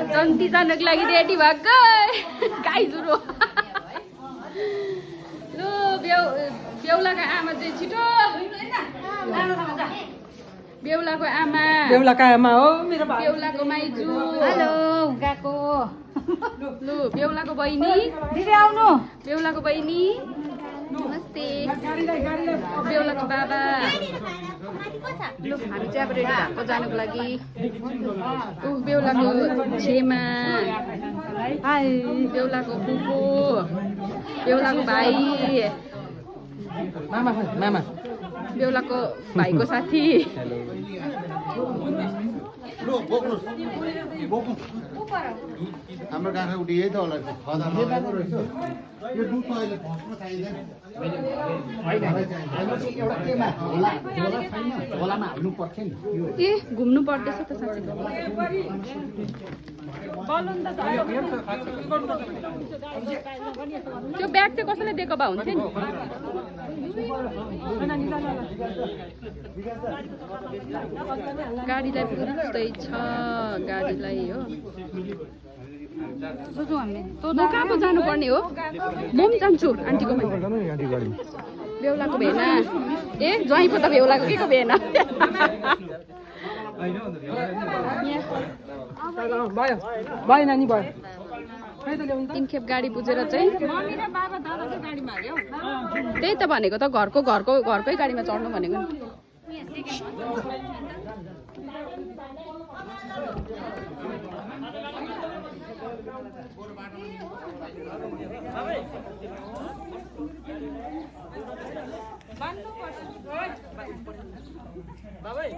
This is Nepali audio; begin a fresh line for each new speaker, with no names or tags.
जन्ती जानको लागि रेडी भएको गाई जुरो लु बेहुलाको आमा चाहिँ छिटो बेहुलाको आमा
हो मेरो
बेहुलाको माइजू
हेलो गएको
लु बेहुलाको बहिनी
दिदी आउनु
बेहुलाको बहिनी नमस्ते बेहुलाको बाबा लु हामी चाहिँ अब रेडी भएको जानुको लागि ऊ बेहुलाको छेमा हाई बेहुलाको फुपू बेहुलाको भाइ
मामा
बेहुलाको भाइको साथी
हाम्रो गाँखा उठी यही त होला खदा लगाएको रहेछ यो दुध त अहिले फर्स्टमा चाहिँदैन एउटा केमा होला झोला छैन झोलामा हाल्नु पर्छ नि
ए घुम्नु पर्दैछ त साँच्चै त्यो ब्याग चाहिँ कसैले दिएको भए हुन्थ्यो नि गाडीलाई पुग्दैछ गाडीलाई हो म कहाँ पो जानुपर्ने हो म पनि जान्छु आन्टीकोमा बेहुलाको भेना ए ज्वाइँ पो त बेहुलाको के को भेना
भयो नानी भयो
3 खेप गाडी बुझेर चाहिँ त्यही त भनेको त घरकै गाडीमा चढ्नु भनेको नि
बाबै